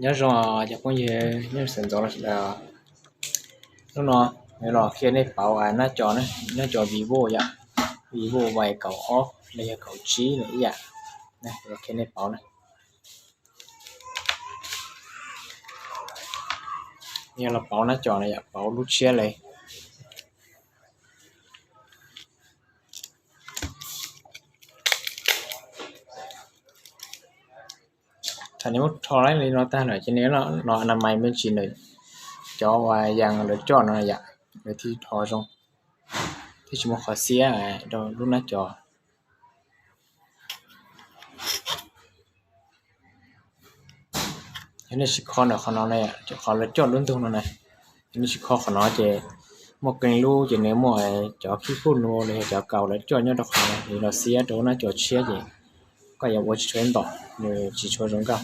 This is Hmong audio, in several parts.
Nyob zoo cov phooj ywg, nyob zoo sawv ntxov los sawv daws. Hnub no los qhia nej pauv nab co, nab co Vivo yom, Vivo Y kaum ob los yog kaum tsib los ib yam. Los qhia nej pauv na. Yog los pauv nab co no yom, pauv lub tshiab li. Thaum nws muab rho li no tag lawm ces nws no a na mais me ntsis ntawm cov uas yas lawv coj no yom, lawv thiaj rho zoo, thiaj tsis muaj qhov xiab rau lub nab co. Yog nej tsis kho ntawm qhov no na, qhov lawv coj lub ntug no na, yog nej tsis kho qhov no ces muaj qee lub ces nws muaj cov khib puj nua los yog cov kaus lawv coj nyob rau qhov no, nws los xiab rau lub nab co tshiab ces koj yuav ua tsis tshua ntom, nws tsis tshua zoo nkauj.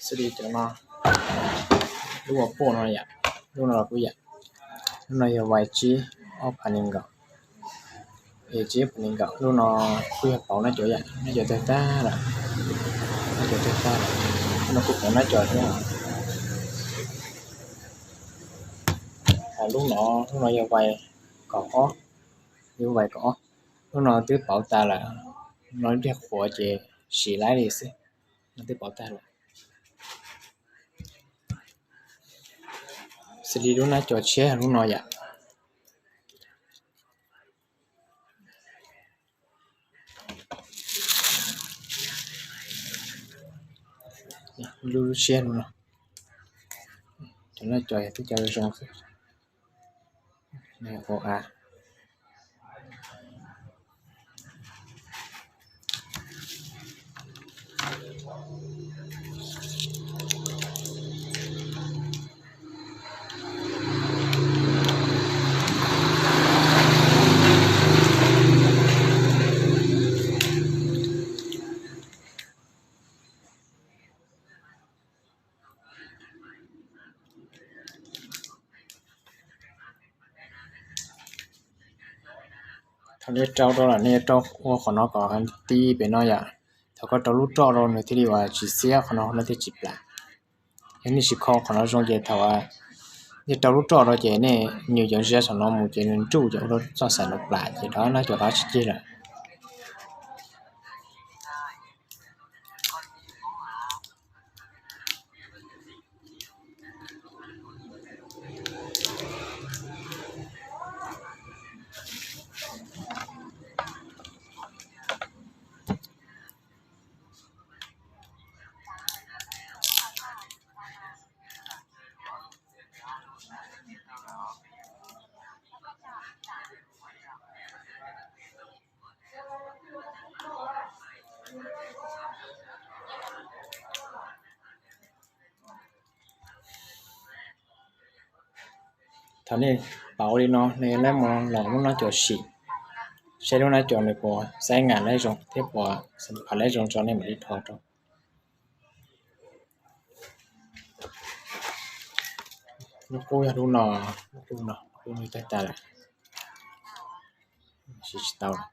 Xws li cov no, lub uas pom no yom, lub no los kuj yom, lub no yog Y tsib ob phav nees nkaum, Y tsib ob phav nees nkaum, lub no kuj yog pauv nab co yom, nab co tawg tag lawm, nab co tawg tag lawm, lub no kuj pauv nab co thiab. Lub no, lub no yog Y kaum ob, yog Y kaum ob, lub no twb pauv tag lawm, no ib pliag qhuav ces sim laib li xwb, no twb pauv tag lawm. Xws li lub nab co tshiab lub no yom, lub tshiab lub no, cov nab co yog twb cov zoo xwb. Thaum nej rau rau lawm nej rau ua qhov no kom ti pem no yom. Thaum koj rau lub roj rau nws thiaj li uas tsis xiab qhov no, no thiaj tsis plam. Yog nej tsis kho qhov no zoo ces thaum nej rau lub roj rau ces nej nyuam cov ntsia saum no mus ces nws nruj ces ua rau txoj xaim no plam ces rov nab co rov tsis cig lawm. Thaum nej pauv li no nej yuav mus los lub nab co sim, saib lub nab co nws puas xaib ngam laib zoo thiab puas xav phav laib zoo tso nej mam li rho rau. Lub qub yog lub no, lub qub no, lub no tag tas lawm, siv tsis tau lawm.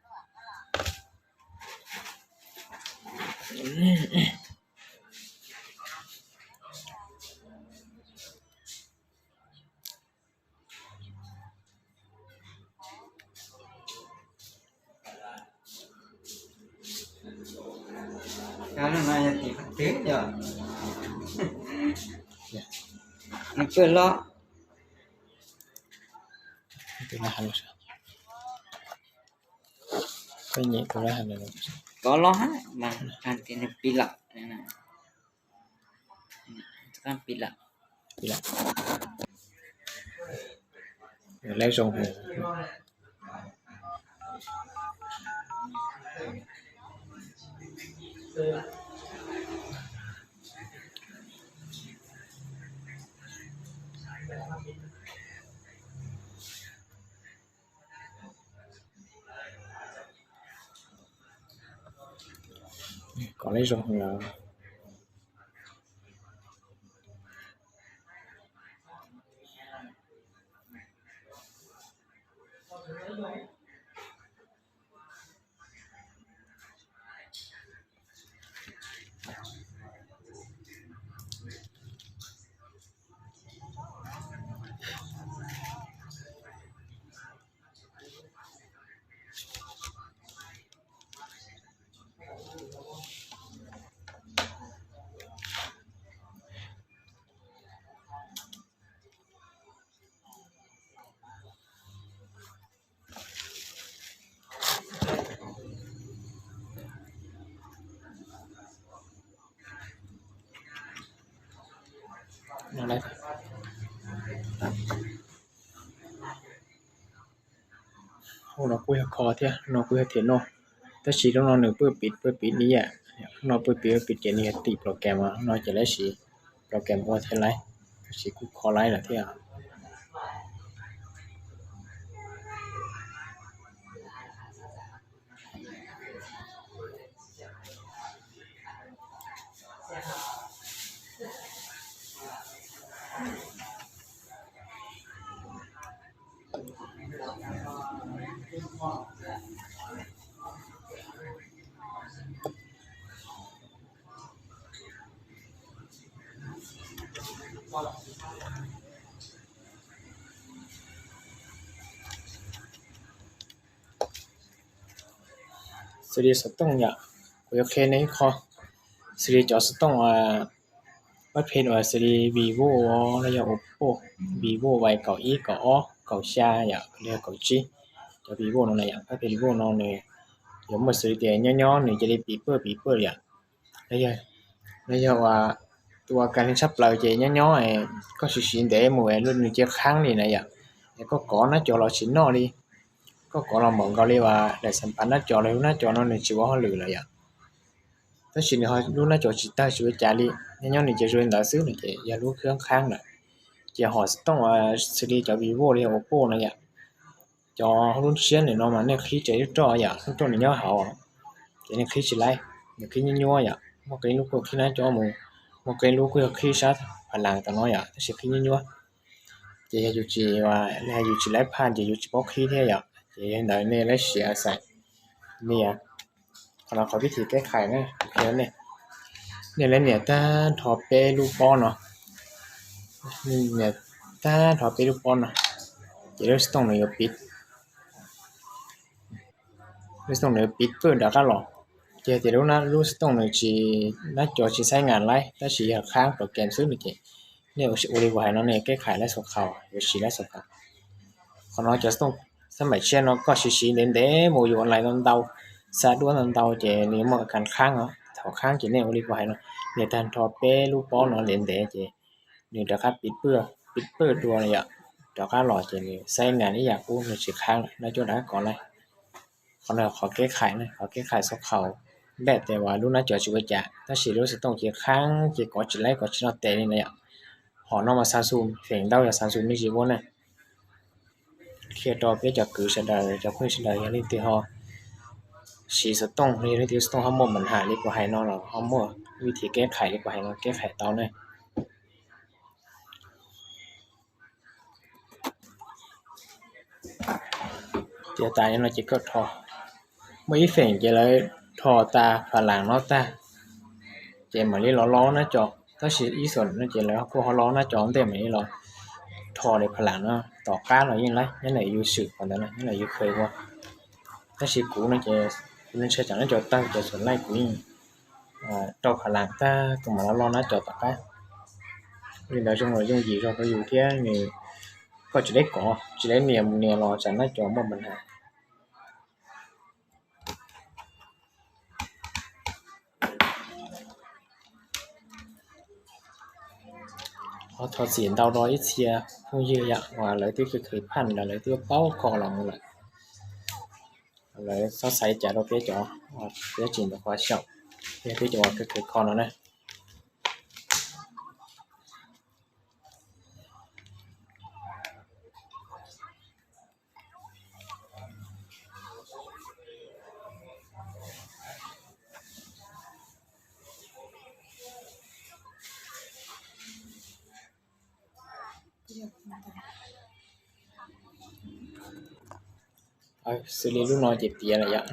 Nws pw los. Koj los, tias nws pib lawm, pib lawm, laib zoo. Qhov lej zoo no. Hu no kuj yog kho thiab, no kuj yog thiab no. Tab sis lub no nws pwj piv pwj piv li yam, no pwj piv pwj piv ces nws yog tim program no ces lawv siv program ua thiab lawm, tab sis kuj kho lawm thiab. Xws li xov tooj yom, kuv yuav qhia nej ib qho. Xws li cov xov tooj pab phem uas xws li Vivo los yog Oppo, Vivo Y kaum ib, kaum ob, kaum xya yom, los yog kaum tsib. Cov Vivo no na yom, pab phem Vivo no nws yuav muaj xws li tias nyob nyob nws cia li piv pawj piv pawj yom. Los yog uas tus uas kas neeg tshaj plaws ces nyob nyob koj siv siv ntev mus nws cia li qhaab li na yom. Es koj kov nab co los tsis noj li, koj kov los npaum nkaus li uas daim xam phav nab co los lub nab co no nws tsis ua hauj lwm lawm yom. Tab sis nws lub nab co tsis tawg tsis ua cas li, nyob nyob nws cia li zoo li ntawd xwb no ces yog lub khab qhaab lawm. Ces hom xov tooj uas xws li cov Vivo li Oppo no yom, cov lub siab nws no mas nej qhib tsawv lub roj yom, lub roj nws nyob hauv, ces nej qhib tsis laib, nws qhib nyuab nyuab yom. Muaj qee lub kuj qhib nab co mus, muaj qee lub kuj yog qhib sab pha las tom no yom, tab sis qhib nyuab nyuab. Ces yog yus tsis, yus tsis laib phaj ces yus tsis paub qhib thiab yom, ces yog li ntawd nej laib siav xaim. Nias, qhov no qhov vib thim keb khais na, nej, nej laib nias tag nrho peb lub pob no, nias tag nrho peb lub pob no, ces lub xov tooj nws yuav piv, lub xov tooj nws yuav piv pawj rov qab los. Ces tias lub, lub xov tooj nws tsis, nab co tsis xaib ngas laib tab sis yog qhaab program xwb no ces nej ua li kuv hais no nej keb khais laib xov khaus, yuav siv laib xov khaus. Qhov no cov xov tooj xab maim tshiab no koj siv siv ntev ntev mus yus online ntau ntau, xa duab ntau ntau ces nws muaj kas qhaab os. Thaum qhaab ces nej ua li kuv hais no, nias tag nrho peb lub pob no ntev ntev ces nws rov qab piv pawj, piv pawj dua yom, rov qab los ces nws xaib ngas ib yam qub, nws tsis qhaab lawm, nab co rov qab kov laib. Qhov no qhov keb khais, qhov keb khais xov khaus, npaj tias uas lub nab co tsis ua cas tab sis lub xov tooj ces qhaab ces kov tsis laib, kov tsis noj tes li na yom. Hom no mas Samsung, feem ntau yog Samsung me ntsis ua na. Qhia rau peb cov kwv sawv daws, cov phooj ywg sawv daws, yog leej twg ho siv xov tooj, yog leej twg xov tooj ho muaj mas has li kuv hais no los ho muaj vib thim keb khais li kuv hais no keb khais tau ne. Ces tas no ces koj rho, muaj ib feem ces lawv rho tas pha las no tag, ces mam li los lo nab co. Tab sis ib xom no ces lawv kuj ho lo nab co ntej mam li los rho li pha las no. Tom qab los yeej laib, nyob ntawm yus swm qhov ntawd, nyob ntawm yus kheev ua. Tab sis kuv no ces kuv ntshai tsam nab co tawg ces xom laij kuv yeej rau pha las tag kuv mam lo lo nab co tom qab. Li ntawd zoo los yooj yim zog rau yus thiab, nws, koj tsis laib kov tsis laib nias mus nias los tsam nab co muaj mas has. Ho thov txim ntau rau ib txhia phooj ywg yom, uas lawv twb kheev kheev phaj los lawv twb paub kho los mus lawm. Lawv txhob xaiv cas rau peb cov, peb tseem ntawm qhov xyaum, peb cov uas kheev kheev kho no na. Xws li lub no ces tiav lawm yom,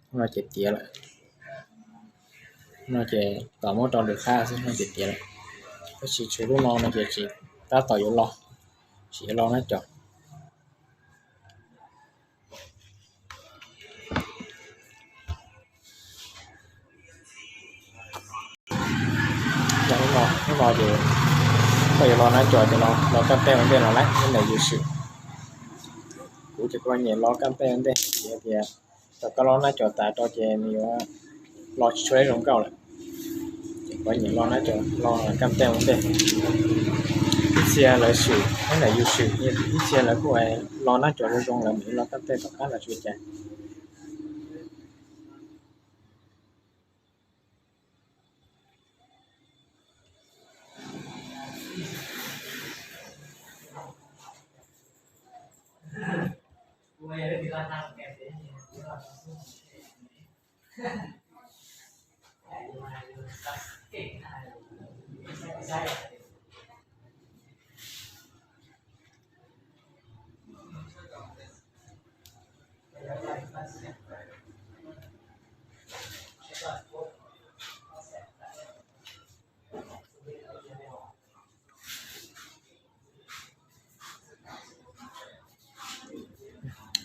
lub no ces tiav lawm, no ces tom muab rau lwm qab xwb no ces tiav lawm. Tab sis tshuav lub no no ces tsis, tab tom yuav los, tsis yuav los nab cov. Lub no ces koj yuav los nab cov ces los kaj tej ua ntej no lawm, nyob ntawm yus swm. Kuv ces kuv nyem los kaj tej ua ntej, vim tias thaum koj los nab cov tas rau ces nws yuav los tsis tshua zoo nkauj lawm. Ces kuv nyem los nab cov los kaj tej ua ntej. Ib txhia lawv swm, nyob ntawm yus swm, ib txhia lawv kuj los nab cov zoo zoo lawm mam li los kaj tej tom qab los tsis ua cas.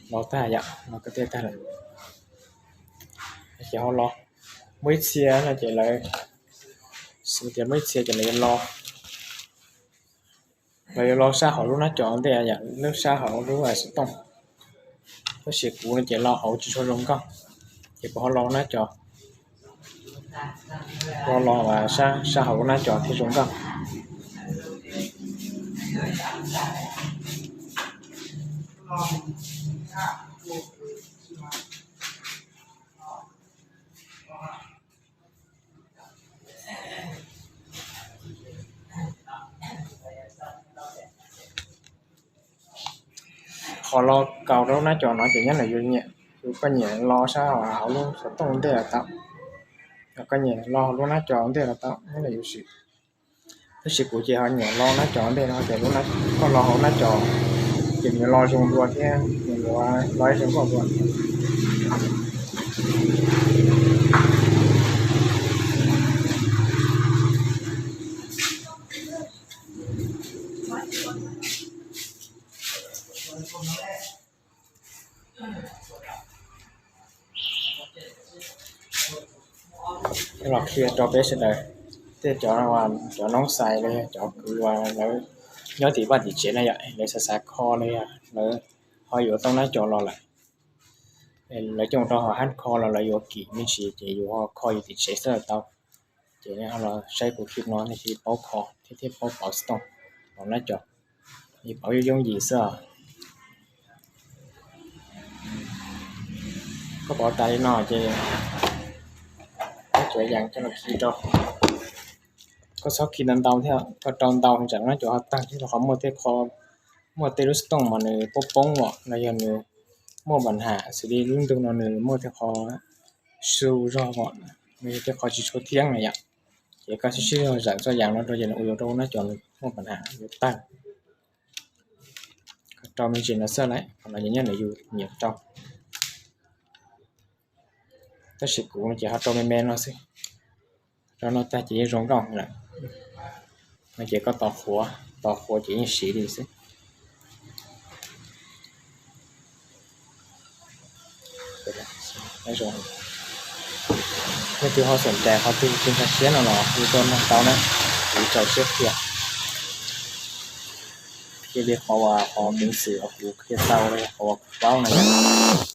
Los tag yom, los kaj tej tag lawm. Ces ho los, muaj ib txhia no ces lawv, xws tias muaj ib txhia ces lawv yuav los, lawv yuav los sab hauv lub nab cov ntej yom, lub sab hauv lub xov tooj. Tab sis kuv no ces los hauv tsis tshua zoo nkauj, ces kuv ho los nab cov, los los sab hauv lub nab cov thiaj zoo nkauj. Qhov los kaus rau lub nab cov no ces nyob ntawm yus nyiam, yus koj nyiam los sab hauv lub xov tooj ntej los tau, yog koj nyiam los hauv lub nab cov ntej los tau, nyob ntawm yus swm. Tab sis kuv ces ho nyiam los nab cov ntej no ces koj los hauv nab cov ces nws yuav los zoo dua thiab nws yuav los ib zoo nkauj dua. Los qhia rau peb sawv daws, tej cov, cov noob xais los yog cov kwv uas lawv nyob tim vaj tim tsev na yom, lawv xav xav kho los yog lawv ho yuav tau nab cov los lawm, lawv coj mus rau hauv hab kho los lawv yuav kim me ntsis ces yus ho kho yus tim tsev xwb los tau. Ces nej ho los saib kuv clip no nej thiaj paub kho thiab thiaj paub pauv xov tooj, pauv nab cov, es pauv yooj yooj yim xwb os. Koj pauv tas li no ces koj tsuav yas coj los khi rau. Koj txhob khi ntau ntau thiab, koj rau ntau tsam nab cov ho tawg thiab rau qhov muaj tej qho, muaj tej lub xov tooj mas nws poob poob os los yog nws muaj npa nham xws li lub ntug no nws muaj tej qho su zog os, nws yog tej qho tsis tshua thiab na yom. Ces koj sib sib zog zawm txoj yas no rau ces nws ua yuav rau nab cov nws muaj npa nham yuav tawg. Koj rau me ntsis no xwb lawm, qhov no ces nyob ntawm yus nyiam rau. Tab sis kuv no ces ho rau me me no xwb, rau no tag ces yeej zoo nkauj lawm. No ces koj tos qhuav, tos qhuav ces yeej siv li xwb. Leej twg ho xom cai qhov twg tsis nkag siab no los hu tuaj nug tau na, kuv txaus siab qhia. Qhia li qhov uas qhov peev xwm uas kuv qhia tau, qhov uas kuv paub no yom.